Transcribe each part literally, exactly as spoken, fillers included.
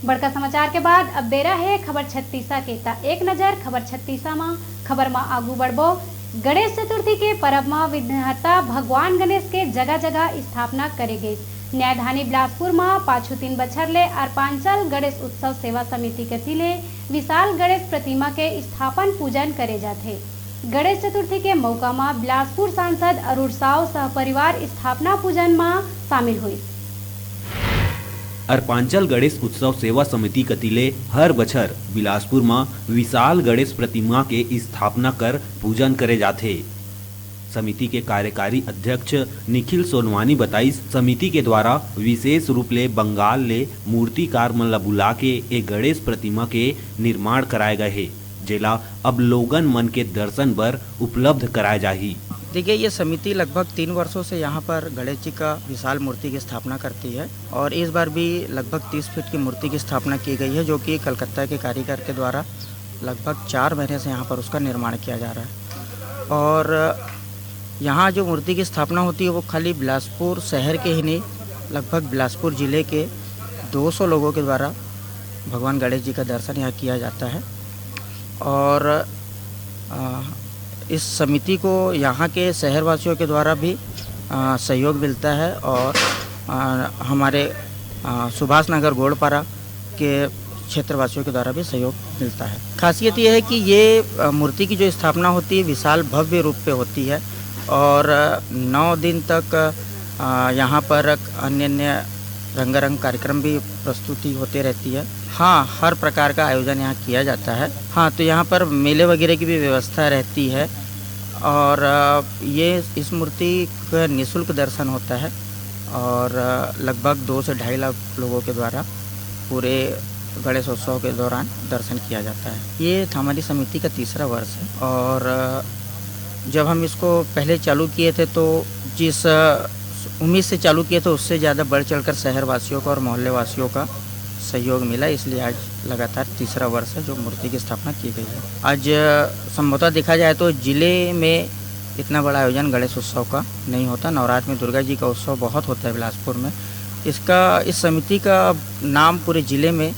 बड़का समाचार के बाद अब बेरा हे खबर छत्तीसा के, त एक नजर खबर छत्तीसा म। खबर म आगू बढ़बो। गणेश चतुर्थी के परब म विघ्नहर्ता भगवान गणेश के जगह-जगह स्थापना करे गइस। न्यायधानी बिलासपुर म पाछू तीन बछर ले अरपांचल गणेश उत्सव सेवा समिति कति ले विशाल गणेश प्रतिमा के स्थापन पूजन करे जाथे। गणेश चतुर्थी के मौका म बिलासपुर सांसद अरुण साव सह परिवार स्थापना पूजन म शामिल होइस। अरपांचल गणेश उत्सव सेवा समिति कति ले हर बछर बिलासपुर म विशाल गणेश प्रतिमा के स्थापना कर पूजन करे जाथे। समिति के कार्यकारी अध्यक्ष निखिल सोनवानी बताइस, समिति के द्वारा विशेष रूप ले बंगाल ले मूर्तिकार मन ल बुला के ए गणेश प्रतिमा के निर्माण कराए गए हे, जेला अब लोगन मन के दर्शन बर उपलब्ध कराए जाही। देखिए, ये समिति लगभग तीन वर्षों से यहाँ पर गणेश जी का विशाल मूर्ति की स्थापना करती है और इस बार भी लगभग तीस फीट की मूर्ति की स्थापना की गई है, जो कि कलकत्ता के कारीगर के द्वारा लगभग चार महीने से यहाँ पर उसका निर्माण किया जा रहा है। और यहाँ जो मूर्ति की स्थापना होती है, वो खाली बिलासपुर शहर के ही नहीं, लगभग बिलासपुर ज़िले के दो सौ लोगों के द्वारा भगवान गणेश जी का दर्शन यहाँ किया जाता है। और अ, इस समिति को यहाँ के शहरवासियों के द्वारा भी अ, सहयोग मिलता है और अ, हमारे अ, सुभाष नगर गोड़पारा के क्षेत्रवासियों के द्वारा भी सहयोग मिलता है। खासियत ये है कि ये अ, मूर्ति की जो स्थापना होती है, विशाल भव्य रूप पे होती है और अ, नौ दिन तक अ, यहाँ पर अन्य अन्य रंगारंग कार्यक्रम भी प्रस्तुति होते रहती है। हाँ, हर प्रकार का आयोजन यहाँ किया जाता है। हाँ, तो यहाँ पर मेले वगैरह की भी व्यवस्था रहती है और अ, ये, इस मूर्ति का निःशुल्क दर्शन होता है और अ, लगभग दो से ढाई लाख लोगों के द्वारा पूरे गणेशोत्सव के दौरान दर्शन किया जाता है। ये हमारी समिति का तीसरा वर्ष है और अ, जब हम इसको पहले चालू किए थे, तो जिस अ, उम्मीद से चालू किए थे, उससे ज़्यादा बढ़ चढ़कर शहरवासियों का और मोहल्ले वासियों का सहयोग मिला, इसलिए आज लगातार तीसरा वर्ष है जो मूर्ति की स्थापना की गई है। आज अ, संभवतः देखा जाए तो जिले में इतना बड़ा आयोजन गणेश उत्सव का नहीं होता। नवरात्र में दुर्गा जी का उत्सव बहुत होता है बिलासपुर में। इसका, इस समिति का नाम पूरे जिले में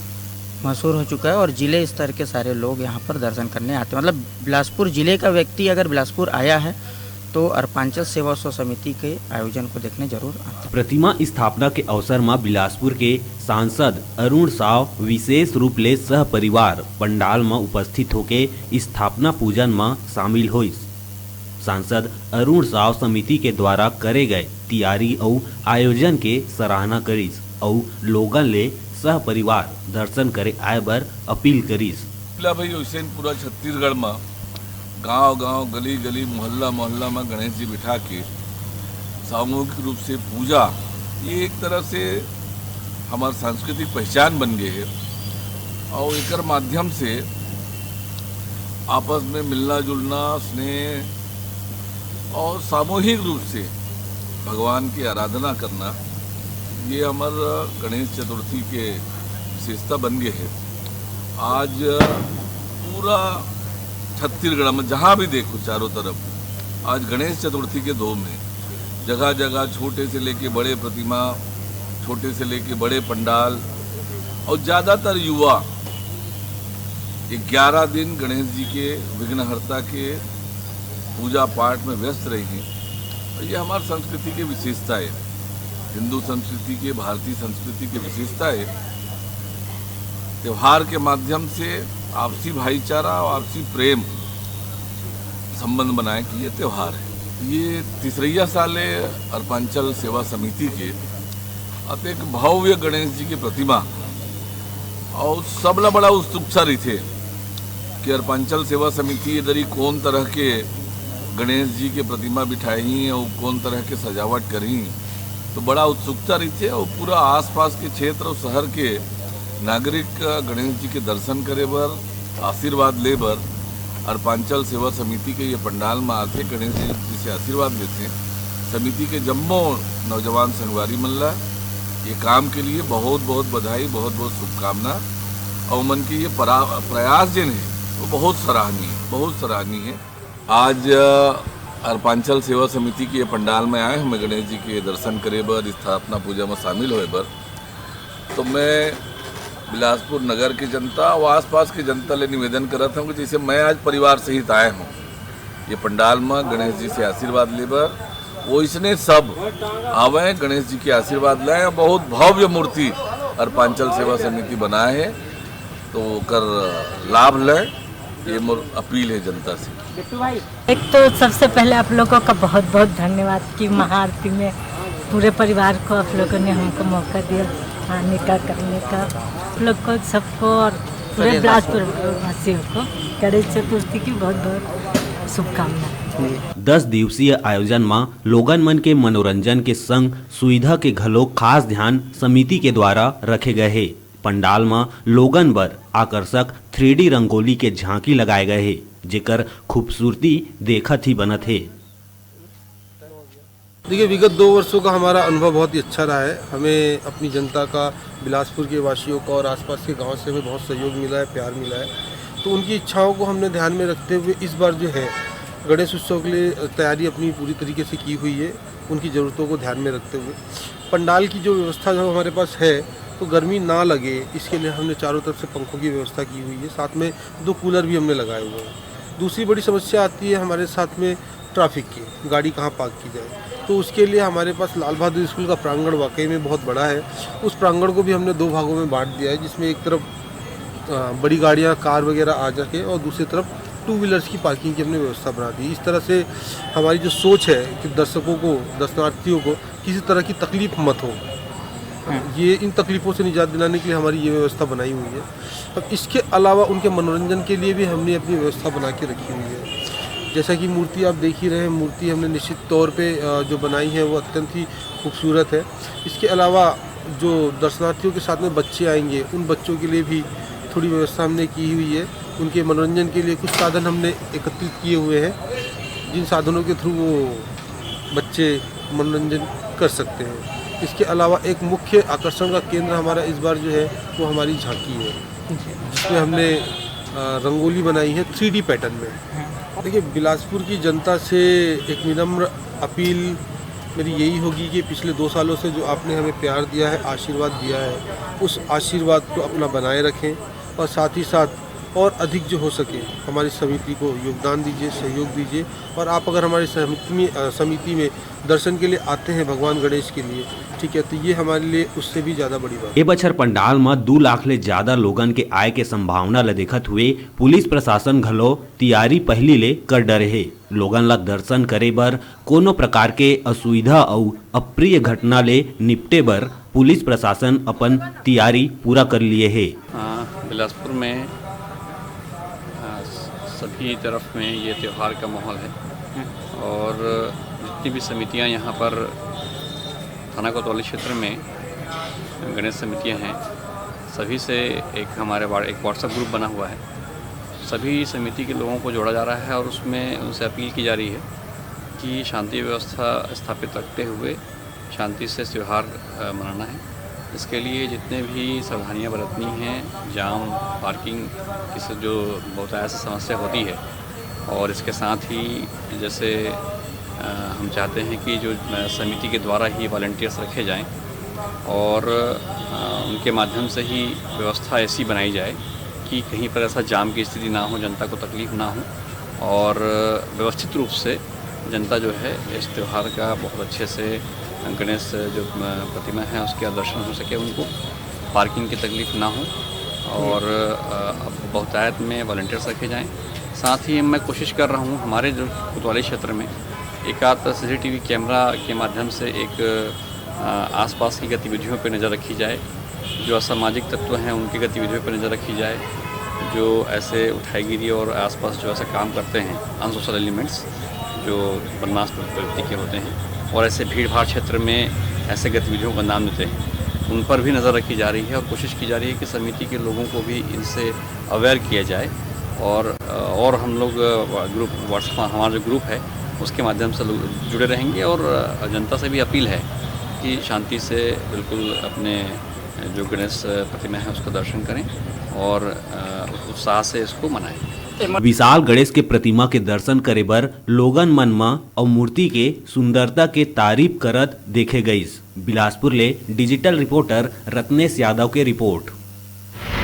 मशहूर हो चुका है और जिले स्तर के सारे लोग यहाँ पर दर्शन करने आते हैं। मतलब, बिलासपुर जिले का व्यक्ति अगर बिलासपुर आया है, तो अरपांचल सेवा उत्सव समिति के आयोजन को देखने जरूर आते हैं। प्रतिमा स्थापना के अवसर म बिलासपुर के सांसद अरुण साव विशेष रूप ले सह परिवार पंडाल म उपस्थित होके स्थापना पूजन म शामिल होइस। सांसद अरुण साव समिति के द्वारा करे गए तियारी अउ आयोजन के सराहना करिस अउ लोगन ले सह परिवार दर्शन करे आए बर अपील करिस। पिला भाई, वैसे ही पूरा छत्तीसगढ़ म गांव-गांव, गली-गली, मोहल्ला-मोहल्ला म गणेश जी बिठा के सामूहिक रूप से पूजा, ये एक तरह से हमार सांस्कृतिक पहचान बन गए है और एकर माध्यम से आपस में मिलना जुलना, स्नेह और सामूहिक रूप से भगवान की आराधना करना, ये हमार गणेश चतुर्थी के विशेषता बन गए है। आज पूरा छत्तीसगढ़ में जहाँ भी देखो चारों तरफ आज गणेश चतुर्थी के धूम है। जगह जगह छोटे से लेके बड़े प्रतिमा, छोटे से लेके बड़े पंडाल और ज़्यादातर युवा ग्यारह दिन गणेश जी के विघ्नहर्ता के पूजा पाठ में व्यस्त रहे हैं। और ये हमारी संस्कृति की विशेषता है, हिंदू संस्कृति के, भारतीय संस्कृति की विशेषता है। त्यौहार के माध्यम से आपसी भाईचारा और आपसी प्रेम संबंध बनाए कि ये त्यौहार है। ये तीसरैया साल है अरपांचल सेवा समिति के अतेक भव्य गणेश जी की प्रतिमा और सबला बड़ा उत्सुकता रहिथे कि अरपांचल सेवा समिति ये दरी कौन तरह के गणेश जी के प्रतिमा बिठाही और कौन तरह के सजावट करही, तो बड़ा उत्सुकता रहिथे और पूरा आसपास के क्षेत्र और शहर के नागरिक गणेश जी के दर्शन करे बर, आशीर्वाद ले बर अरपांचल सेवा समिति के ये पंडाल में आथे, गणेश जी से आशीर्वाद लेथे। समिति के जम्मो नौजवान संगवारी मन ला ये काम के लिए बहुत बहुत बधाई, बहुत बहुत शुभकामना। और मन के ये परा-, प्रयास जेन है वो बहुत सराहनीय, बहुत सराहनीय है। आज अ, अरपांचल सेवा समिति के ये पंडाल में आए हमें गणेश जी के दर्शन करे बर, स्थापना पूजा में शामिल होए बर। तो मैं बिलासपुर नगर के जनता अउ आसपास के जनता ले निवेदन करत हंव कि जइसे मैं आज परिवार सहित आए हंव ये पंडाल म गणेश जी से आशीर्वाद ले बर, वइसने सब आवंय, गणेश जी के आशीर्वाद लेंय। बहुत भव्य मूर्ति अर्पांचल सेवा समिति बनाए हे, तो ओकर लाभ लेंय, ये मोर अपील हे जनता से। एक तो सबसे पहले आप लोगों का बहुत बहुत धन्यवाद कि महाआरती में पूरे परिवार को आप लोगों ने हमको मौका दिया आने का, करने का। आप लोग को, सबको और पूरे बिलासपुर वासियों को गणेश चतुर्थी की बहुत बहुत शुभकामनाएं। दस दिवसीय आयोजन म लोगन मन के मनोरंजन के संग सुविधा के घलो खास ध्यान समिति के द्वारा रखे गए हे। पंडाल म लोगन बर आकर्षक थ्री डी रंगोली के झांकी लगाए गए हे, जेकर खूबसूरती देखत ही बनत हे। देखिए, विगत दो वर्षों का हमारा अनुभव बहुत ही अच्छा रहा है। हमें अपनी जनता का, बिलासपुर के वासियों का और आसपास के गांव से हमें बहुत सहयोग मिला है, प्यार मिला है। तो उनकी इच्छाओं को हमने ध्यान में रखते हुए इस बार जो है गणेश उत्सव के लिए तैयारी अपनी पूरी तरीके से की हुई है, उनकी ज़रूरतों को ध्यान में रखते हुए। पंडाल की जो व्यवस्था जो हमारे पास है, तो गर्मी ना लगे, इसके लिए हमने चारों तरफ से पंखों की व्यवस्था की हुई है। साथ में दो कूलर भी हमने लगाए हुए हैं। दूसरी बड़ी समस्या आती है हमारे साथ में ट्रैफिक की, गाड़ी कहाँ पार्क की जाए। तो उसके लिए हमारे पास लाल बहादुर स्कूल का प्रांगण वाकई में बहुत बड़ा है। उस प्रांगण को भी हमने दो भागों में बांट दिया है, जिसमें एक तरफ अ, बड़ी गाड़ियाँ, कार वगैरह आ सके और दूसरी तरफ टू व्हीलर्स की पार्किंग की हमने व्यवस्था बना दी। इस तरह से हमारी जो सोच है कि दर्शकों को, दर्शनार्थियों को किसी तरह की तकलीफ मत हो, ये, इन तकलीफ़ों से निजात दिलाने के लिए हमारी ये व्यवस्था बनाई हुई है। अब इसके अलावा उनके मनोरंजन के लिए भी हमने अपनी व्यवस्था बना के रखी हुई है। जैसा कि मूर्ति आप देख ही रहे हैं, मूर्ति हमने निश्चित तौर पे अ, जो बनाई है वो अत्यंत ही खूबसूरत है। इसके अलावा जो दर्शनार्थियों के साथ में बच्चे आएंगे, उन बच्चों के लिए भी थोड़ी व्यवस्था हमने की हुई है। उनके मनोरंजन के लिए कुछ साधन हमने एकत्रित किए हुए हैं, जिन साधनों के थ्रू वो बच्चे मनोरंजन कर सकते हैं। इसके अलावा एक मुख्य आकर्षण का केंद्र हमारा इस बार जो है वो हमारी झांकी है, जिसमें हमने अ, रंगोली बनाई है थ्री डी पैटर्न में। देखिए, बिलासपुर की जनता से एक विनम्र अपील मेरी यही होगी कि पिछले दो सालों से जो आपने हमें प्यार दिया है, आशीर्वाद दिया है, उस आशीर्वाद को अपना बनाए रखें और साथ ही साथ और अधिक जो हो सके हमारी समिति को योगदान दीजिए, सहयोग दीजिए। और आप अगर हमारी समिति में, अ, समिति में दर्शन के लिए आते हैं भगवान गणेश के लिए, ठीक है, तो ये हमारे लिए उससे भी ज़्यादा बड़ी बात है। ए बछर पंडाल म दू लाख ले ज्यादा लोगन के आय के संभावना ल देखत हुए पुलिस प्रशासन घलो तियारी पहिली ले कर डरे हे। लोगन ल दर्शन करे बर कोनो प्रकार के असुविधा अउ अप्रिय घटना ले निपटे बर पुलिस प्रशासन अपन तियारी पूरा कर लिए हे। हाँ, बिलासपुर में, आ, स-, सभी तरफ में ये त्यौहार का माहौल है और जितनी भी समितियां यहाँ पर थाना कोतवाली क्षेत्र में गणेश समितियां हैं, सभी से एक हमारे वा-, एक WhatsApp ग्रुप बना हुआ है। सभी समिति के लोगों को जोड़ा जा रहा है और उसमें उनसे अपील की जा रही है कि शांति व्यवस्था स्थापित रखते हुए शांति से त्यौहार, अ, मनाना है। इसके लिए जितने भी सावधानियां बरतनी हैं, जाम, पार्किंग की स-, जो बहुतायत से समस्या होती है, और इसके साथ ही जैसे, अ, हम चाहते हैं कि जो, अ, समिति के द्वारा ही वॉलंटियर्स रखे जाएं और, अ, उनके माध्यम से ही व्यवस्था ऐसी बनाई जाए कि कहीं पर ऐसा जाम की स्थिति ना हो, जनता को तकलीफ ना हो और व्यवस्थित रूप से जनता जो है इस त्यौहार का बहुत अच्छे से, गणेश जो, अ, प्रतिमा है उसके दर्शन हो सके उनको, पार्किंग की तकलीफ ना हो और, अ, बहुतायत में वॉलंटियर्स रखे जाएं। साथ ही मैं कोशिश कर रहा हूँ हमारे जो कोतवाली क्षेत्र में एक आध सीसीटीवी कैमरा के माध्यम से एक, अ, आसपास की गतिविधियों पर नज़र रखी जाए, जो असामाजिक तत्व हैं उनकी गतिविधियों पर नज़र रखी जाए, जो ऐसे उठाईगिरी और आसपास जो ऐसा काम करते हैं अनसोशल एलिमेंट्स जो बदमाश प्रवृत्ति के होते हैं और ऐसे भीड़ भाड़ क्षेत्र में ऐसे गतिविधियों को अंजाम देते हैं, उन पर भी नज़र रखी जा रही है और कोशिश की जा रही है कि समिति के लोगों को भी इनसे अवेयर किया जाए। और, और हम लोग, अ, ग्रुप, WhatsApp हमारा जो ग्रुप है उसके माध्यम से लोग जुड़े रहेंगे और, अ, जनता से भी अपील है कि शांति से बिल्कुल अपने जो गणेश प्रतिमा है उसका दर्शन करें और, अ, उत्साह से इसको मनाएं। विशाल गणेश के प्रतिमा के दर्शन करे बर लोगन मन म अउ मूर्ति के सुंदरता के तारीफ करत देखे गईस। बिलासपुर ले डिजिटल रिपोर्टर रत्नेश यादव के रिपोर्ट।